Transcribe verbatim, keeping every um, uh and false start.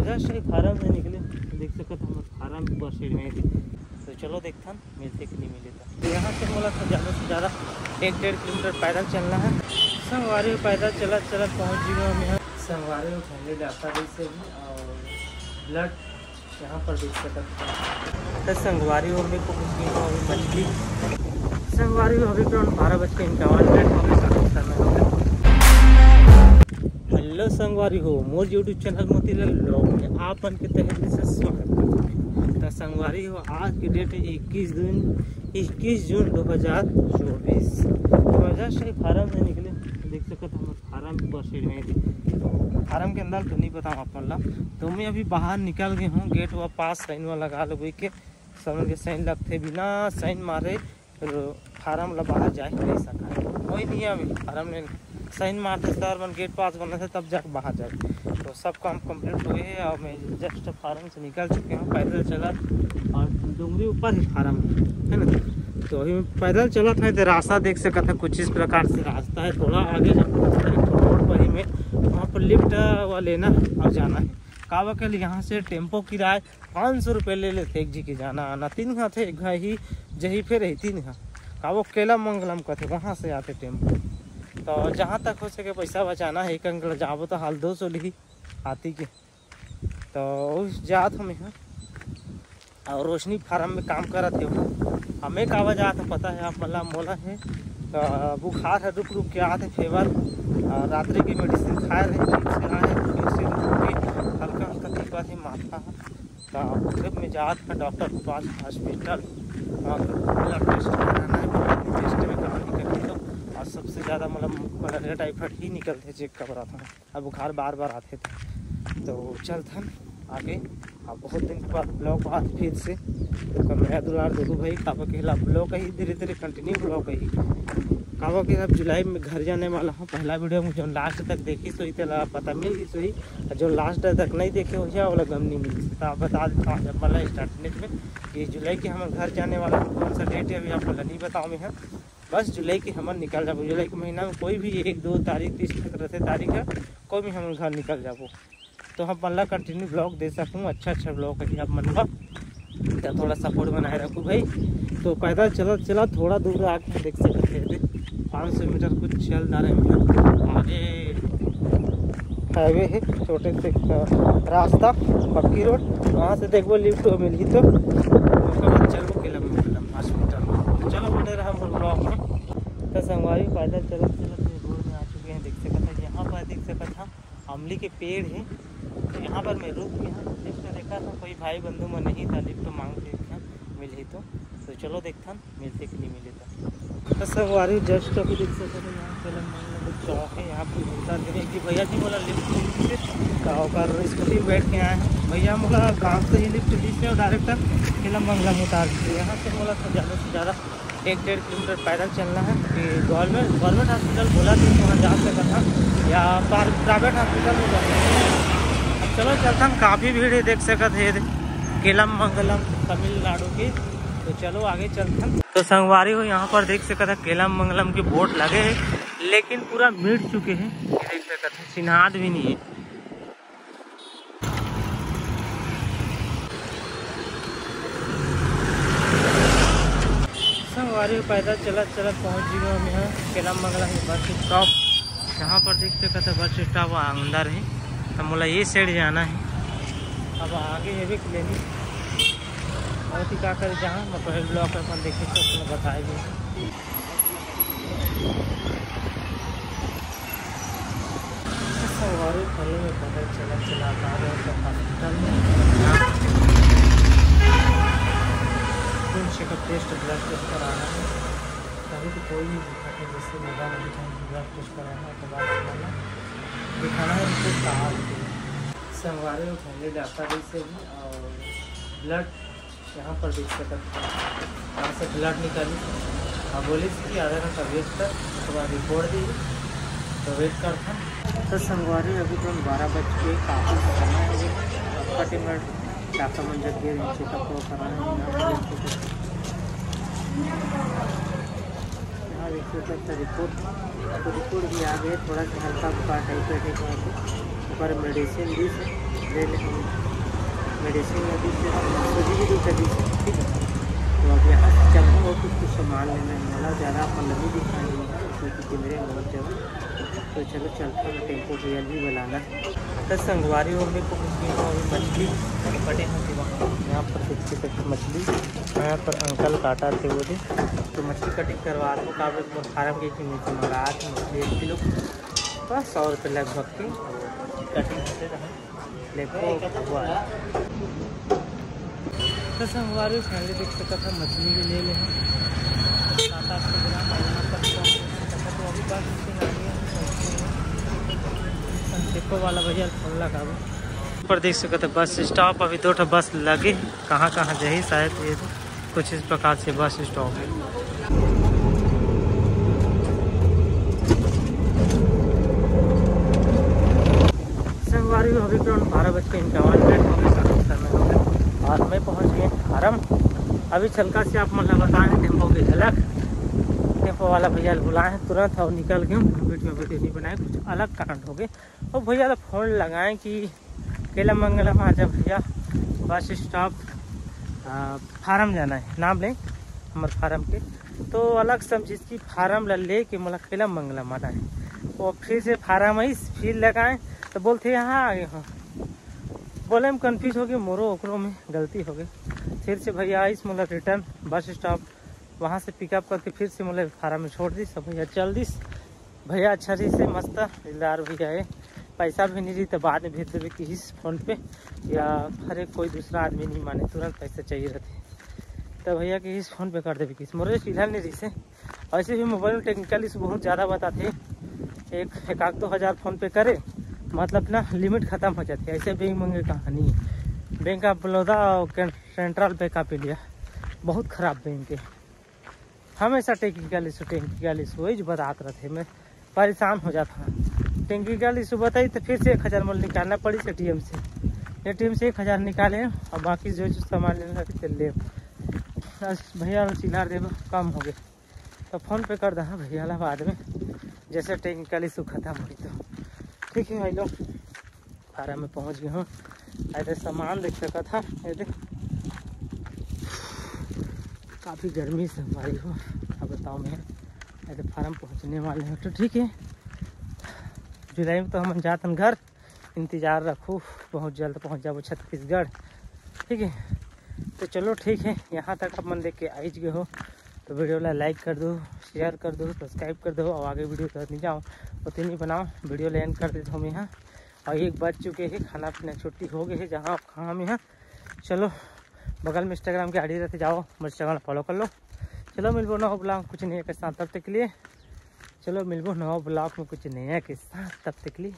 Just form से निकले, देख सकत हन फारम बस स्टैंड में। तो चलो देखथन मिलथे कि नहीं मिलथे। तो यहाँ से मोला तो ज़्यादा से ज़्यादा एक डेढ़ किलोमीटर पैदल चलना है। संगवारी हो, पैदल चलत चलत पहुँच गए हम यहाँ। संगवारी हो, फैमिली डॉक्टर से भी और ब्लड यहाँ पर देख सकत हन। तो संगवारी हो, मेरे को कुछ दिन हो अभी मछली। संगवारी हो, अभी करीबन बारह बज के इक्यावन मिनट हो गए, समय हो गया। हेलो संगवारी हो, मोर YouTube चैनल मोतीलाल ब्लॉग में आप मन के तहे दिल से स्वागत करत हूँ। तो संगवारी हो, आज की डेट है इक्कीस जून, इक्कीस जून दो हज़ार चौबीस। तो जस्ट फारम से निकले, देख सकत हन फारम बस स्टैंड में। तो फारम के अंदर तो नहीं बताऊँ आप मन ला, तो मैं अभी बाहर निकल गए हूँ, गेट वा पास साइन वाला लगा लो के, समझ के साइन लगथे, बिना साइन मारे फारम ला बाहर जाए नहीं सका। कोई नहीं है अभी फारम लेने, साइन मारथे सर मन, गेट पास बनथे तब जाके बाहर जाए। तो सब काम कंप्लीट हुए है और मैं जस्ट फारम से निकल चुके हूँ पैदल चलत, और डोंगरी ऊपर ही फारम है ना। तो अभी मैं पैदल चलत है, तो रास्ता देख सकत है कुछ इस प्रकार से रास्ता है। थोड़ा आगे जाना पड़ता है, एक रोड पर ही में, वहाँ पर लिफ्ट वा लेना और जाना है। काबर के लिए यहाँ से टेम्पो किराए पाँच सौ रुपये ले लेथे एक जी के जाना आना, तीन घंटा थे, एक घंटा ही जही फिर रही तीन घंटा। काबो केला मंगलम कथे, वहाँ से आथे टेम्पो। तो जहाँ तक हो सके पैसा बचाना है, एक अंकल जाबो तो हाल दो सौ लिही आती के। तो उस जात हम यहाँ और रोशनी फारम में काम करत हे। हमें काबर जात हे पता है आप मन ला, मोला है तो बुखार है रुक रुक के आत हे, फेवर। और रात्रि की मेडिसिन खाए रहे, ठीक से आए, फिर से रुक रुक के हल्का हल्का दिक्कत है माथा। तो फिर मैं जात है डॉक्टर के पास हॉस्पिटल, और ब्लड टेस्ट कराना है, ब्लड टेस्ट में कहाँ निकल तो। और सबसे ज़्यादा मतलब मलेरिया टाइफाइड ही निकलते चेक करवाता हूँ। अब बुखार बार बार आथे तो, तो चलथन आगे। अब बहुत दिन के बाद ब्लॉग आज फिर से, तो मेरा दुलार देखो भाई, काबर के ला ब्लॉग ही धीरे धीरे कंटिन्यू ब्लॉग ही। काबर के अब जुलाई में घर जाने वाला हूँ। पहला वीडियो में जो लास्ट तक देखिस होही तेला पता मिल गइस होही, और जो लास्ट तक नहीं देखे होही ओला गम नहीं मिल सकता। आप बता देता हूँ जब मतलब स्टार्टिंग में कि जुलाई के हम घर जाने वाला हूँ। कौन सा डेट है अभी आप लोग नहीं बताओ मैं, बस जुलाई के हमन निकल जाबो। जुलाई के महीना में कोई भी एक दो तारीख, तीस तक रहते तारीख है, कोई भी हमन घर निकल जाबो। तो हम मन ला कंटिन्यू ब्लॉग दे सकूँ, अच्छा अच्छा ब्लॉग कहीं आप मन ला, तो थोड़ा सपोर्ट बनाए रखो भाई। तो पैदल चलत चलत थोड़ा दूर आके देख सकते हैं, पाँच सौ मीटर कुछ चल रहे हैं आगे। हाईवे है, छोटे से एक रास्ता, पक्की रोड, वहाँ से देखबो लिफ्ट मिलही तो ओकर बाद चलबो केलम मंगलम हॉस्पिटल। चलो बने रहा मोर ब्लॉग में। तो संगवारी पैदल चलत चलत ये रोड में आ चुके हैं, देख सकत है यहाँ पर देख सकत है अमली के पेड़ है। तो यहाँ पर मैं रुक गया, लिफ्ट देखा था कोई भाई बंधु में नहीं था, लिफ्ट मांगते हैं मिलही तो। तो चलो देखथन मिलथे कि नहीं मिलथे। तो संगवारी जस्ट अभी देख सकते हो यहाँ केलम मंगलम चौक है, यहाँ पे उतार देंगे कि भैया जी मोला लिफ्ट नहीं मिलते, तो ओकर स्कूटी में बैठ के आए हैं। भैया मोला गाँव से ही लिफ्ट दी से और डायरेक्ट केलम मंगलम उतार दीजिए। यहाँ से मोला तो ज़्यादा से ज़्यादा एक डेढ़ किलोमीटर पैदल चलना है कि गवर्नमेंट गवर्नमेंट हॉस्पिटल बोला थे वहाँ जा सकता था या प्राइवेट हॉस्पिटल में जा सकता था। अब चलो चलता हम, काफ़ी भीड़ है देख सकत है केलम मंगलम तमिलनाडु की। तो चलो आगे चलथन। तो संगवारी हो यहाँ पर देख सकत है केलम मंगलम के बोर्ड लगे है, लेकिन पूरा मिट चुके हैं। ये देख सकत है चिन्हात भी नहीं है। संगवारी हो पैदल चलत चलत पहुँच गए हम यहाँ केलम मंगलम के बस स्टॉप। यहाँ पर देख सकत है बस स्टॉप अंदर है, तो मोला ये साइड जाना है। अब आगे हेबे क्लिनिक। बहुत ही का करे जहाँ मैं पहले ब्लॉग में अपन देखे तो अपना बताए भी। संगवारी हो में पता चला चला आ रहे हैं हॉस्पिटल में। खून चेकअप टेस्ट ब्लड टेस्ट कराना है। अभी तो कोई नहीं दिखा था, जैसे लगा नहीं था ब्लड टेस्ट कराना है, तो बाद में दिखाना है रिपोर्ट कहाँ होती है। संगवारी हो फैमिली डॉक्टर से भी और ब्लड यहाँ पर देख सकत हन, यहाँ से ब्लड निकाली और बोलिस कि आधा घंटा वेट कर, उसके बाद रिपोर्ट दी। तो वेट करथन। तो संगवारी अभी तो बारह बज के काफ़ी समय हो गया। थर्टी मिनट डॉक्टर मन जब गे चेकअप कराए हैं यहाँ पर। यहाँ देख सकत हन रिपोर्ट, तो रिपोर्ट भी आ गए, थोड़ा सा हल्का बुखार टाइप का है, ऊपर मेडिसिन दी से। ले ले हम मेडिसिन में भी से सूजी भी दो कर दी, ठीक है। तो अब यहाँ से चलना हो कुछ कुछ सामान लेना है, मला ज़्यादा अपन नहीं दिखाएंगे क्योंकि कैमरे में बहुत ज़्यादा। तो चलो चलता हूँ, टेम्पो भैया भी बुलाना। तो संगवारी, वो हमने पहुँच गए हैं अभी मछली कटे होते वहाँ, यहाँ पर देखते करते मछली, यहाँ पर अंकल काटा थे वो दे। तो मछली कटिंग करवा दो, काफी फार्म के कि मुझे मंगा थे मछली एक किलो, बस सौ रुपये लगभग की कटिंग होते रहे। देखो हुआ है। तो संगवारी, फाइनली देख सकता था, मछली भी ले ले हैं। सात आठ सौ ग्राम, और यहाँ पर कम हो सकता था, तो अभी बस से ना आइए, हम चलते हैं। हम टेम्पो वाला भैया फोन लगाबो। पर देख सकते हैं बस स्टॉप, अभी दो ठो बस लगे, कहाँ कहाँ जाही शायद ये कुछ इस प्रकार से बस स्टॉप है। संगवारी, अभी करीब बारह बज के इक्यावन मिनट हो गए, काफी समय हो गए और मैं पहुंच गए फार्म। अभी चलका से आप मन ला बताए हैं टेम्पो की झलक। टेम्पो वाला भैया ल बुलाए हैं तुरंत और निकल गए। वीडियो वीडियो नहीं बनाए, कुछ अलग कांड हो गए। और भैया ला फोन लगाए कि कैला मंगलम आ जा भैया, बस स्टॉप फार्म जाना है, नाम ले हमर फार्म के। तो अलग समझिस कि फार्म ला लेके मोला कैला मंगलम आना है। वो फिर से फार्म आइस, फिर लगाए तो बोलते यहाँ आ गए हो। बोले हम कन्फ्यूज हो गए, मोरो ओकरो में गलती हो गई। फिर से भैया आइस, मोला रिटर्न बस स्टॉप वहाँ से पिकअप करके फिर से मोला फार्म में छोड़ दिस। सब भैया चल दिस। भैया अच्छा रहिस हे, मस्त दिलदार भैया हे। पैसा भी नहीं रही तो बाद में भेज देवे किहिस फोन पे, या हर एक कोई दूसरा आदमी नहीं माने, तुरंत पैसा चाहिए रहते। तो भैया किहिस फोन पे कर देवे किहिस, मोर चिल्हल नहीं रहिस हे। ऐसे भी मोबाइल में टेक्निकल इशू बहुत ज़्यादा बताते, एक एक आध दो हज़ार फोन पे करे, मतलब ना लिमिट ख़त्म हो जाती है। ऐसे बैंक मंगे कहानी, बैंक ऑफ बड़ौदा और सेंट्रल बैंक ऑफ इंडिया बहुत ख़राब बैंक है। हमेशा टेक्निकल इशू, टेक्निकल इशू वही जो बतात रहे थे। मैं परेशान हो जाता हूँ। टेक्निकल इशू बताई तो फिर से एक हज़ार मोल निकालना पड़ी एटीएम से। एटीएम से एक हज़ार निकाले और बाकी जो जो सामान लेना रहती ले। बस भैया चिल्हर देबो, कम हो गए तो फोन पे कर दहा भैया ला बाद में, जैसे टेक्निकल इशू खत्म होई तो। ठीक है भाई लोग, फार्म में पहुंच गए हूँ। ऐसे सामान देख सकत हा, ये देख, काफ़ी गर्मी से हमारी हो। अब बताओ मैं, ऐसे फार्म पहुंचने वाले हैं तो ठीक है, जुलाई में तो हम जातन घर, इंतजार रखू, बहुत जल्द पहुंच जाबो छत्तीसगढ़। ठीक है, तो चलो ठीक है, यहाँ तक आप मन देख के आइज गए हो तो वीडियो ला लाइक कर दो, शेयर कर दो, सब्सक्राइब कर दो और आगे वीडियो कर नहीं जाओ, उतनी बनाओ। वीडियो ला एंड कर देता हूँ मैं यहाँ। और एक बज चुके हैं, खाना पीना छुट्टी हो गई है, जहाँ आप खाओ हम यहाँ। चलो, बगल में इंस्टाग्राम के आईडी रहते, जाओ मोर इंस्टाग्राम फॉलो कर लो। चलो मिलबो नवा ब्लॉग कुछ नया के साथ, तब तक के लिए। चलो मिलबो नवा ब्लॉग में कुछ नया के साथ, तब तक के लिए।